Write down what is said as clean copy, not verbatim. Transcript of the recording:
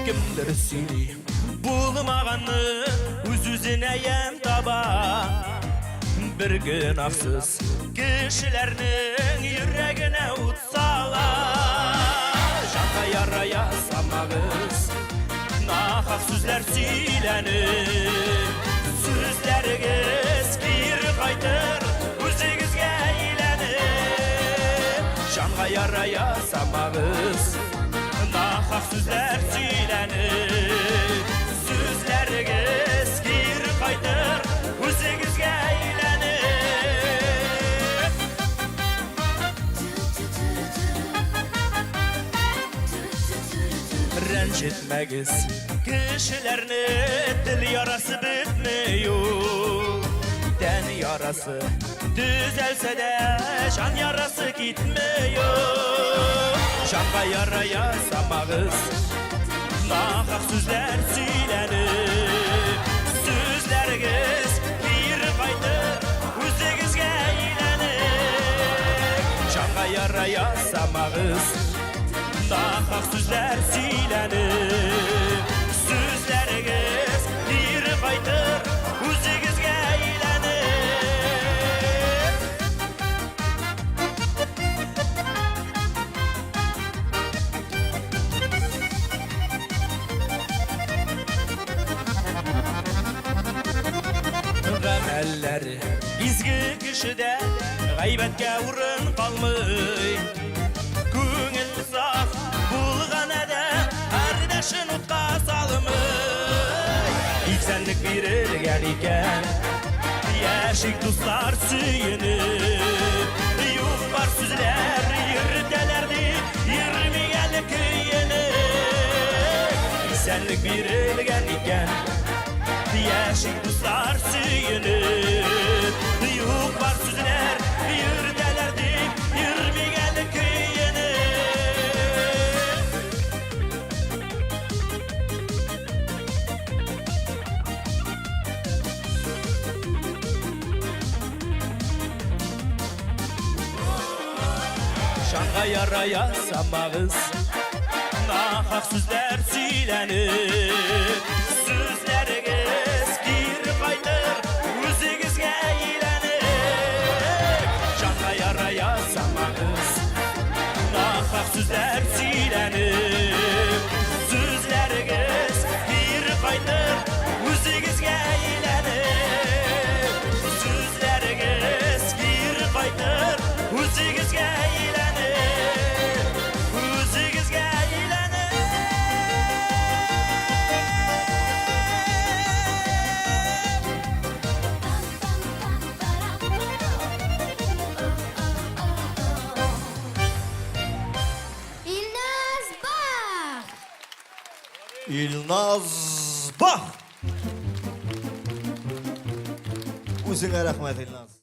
Кемдер сөйли булмаганны, үз-үзенә ямь таба. Бер гөнаһсыз кешеләрнең йөрәгенә ут сала. Җанга яра ясамагыз, нахак сүзләр сөйләнеп. Сүзләрегез кире кайтыр, үзегезгә әйләнеп. Җанга яра ясамагыз, нахак сүзләр сөйләнеп. Сүзләрегез кире кайтыр, үзегезгә әйләнеп. Рәнҗетмәгез кешеләрне, тел ярасы бетми ул. Тән ярасы төзәлсә дә, җан ярасы китми ул. Җанга яра ясамагыз, нахак сүзләр сөйләнеп. Сүзләрегез кире кайтыр, үзегезгә әйләнеп. Җанга яра ясамагыз, нахак сүзләр сөйләнеп. Сүзләрегез кире кайтыр, үзегезгә әйләнеп. Гамәлләре изге кешедә гайбәткә урын калмый. Күңел саф булган адәм кардәшен утка салмый. Исәнлек бирелгән икән, яшик дуслар сөенеп. Юк бар сүзләр йөртәләр дип, йөрми әле көенеп. Исәнлек бирелгән икән, яшик дуслар сөенеп. Юк бар сүзләр йөртәләр дип, йөрми әле көенеп. Җанга яра ясамагыз, нахак сүзләр сөйләнеп. Сүзләрегез кире кайтыр, үзегезгә әйләнеп. Җанга яра ясамагыз, нахак сүзләр сөйләнеп. Сүзләрегез кире кайтыр, үзегезгә әйләнеп. Сүзләрегез кире кайтыр, үзегезгә әйләнеп. Үзегезгә әйләнеп. Илназ Бах! Илназ Бах! Үзеңә рәхмәт, Илназ.